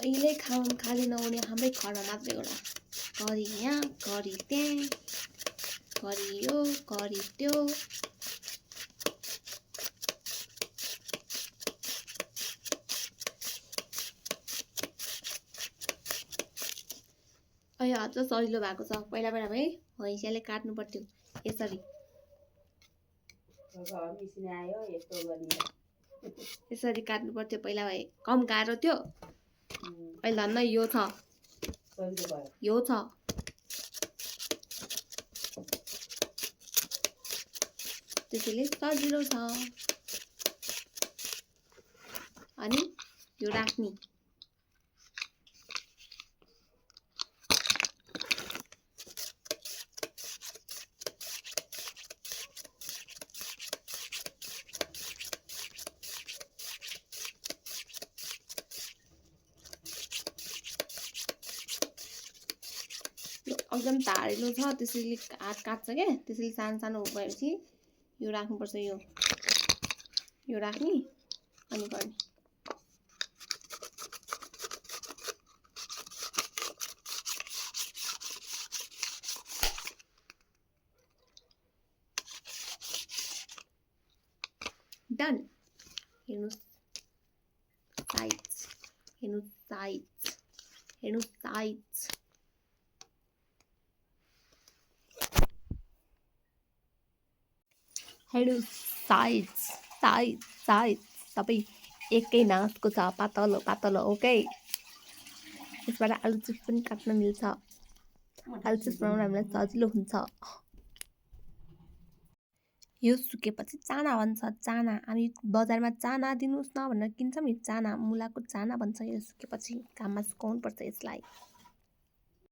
कहिले खाली नहुने हाम्रै घरमा मात्रै होला। करी यहाँ, करी त्यहाँ, करी यो, करी त्यो। अहिले अझ सजिलो भएको छ। पहिला भाइ हैँसियाले काट्नु पर्थ्यो यसरी। यसरी काट्नु पर्थ्यो पहिला भाइ, कम गाह्रो थियो। अहिले धन्न यो छ, यो छ। त्यसैले सजिलो छ। अनि यो राख्ने। एकदम धारिलो छ, त्यसैले हात काट्छ क्या। त्यसैले सानो सानो भएपछि यो राख्नुपर्छ। यो राख्ने अनि गर्ने। डन। हेर्नुहोस् साइज, हेर्नुहोस् साइज, हेर्नुहोस् साइज। हेर्नुहोस् साइज, साइज, साइज सबै एकै नासको छ, पातलो पातलो। ओके, यसबाट आलु चिप्स पनि काट्न मिल्छ। आलु चिप्स बनाउन हामीलाई सजिलो हुन्छ। यो सुकेपछि चाना भन्छ। चाना हामी बजारमा चाना दिनुहोस् न भनेर किन्छौँ नि। चाना, मुलाको चाना भन्छ। यो सुकेपछि घाममा सुकाउनु पर्छ यसलाई।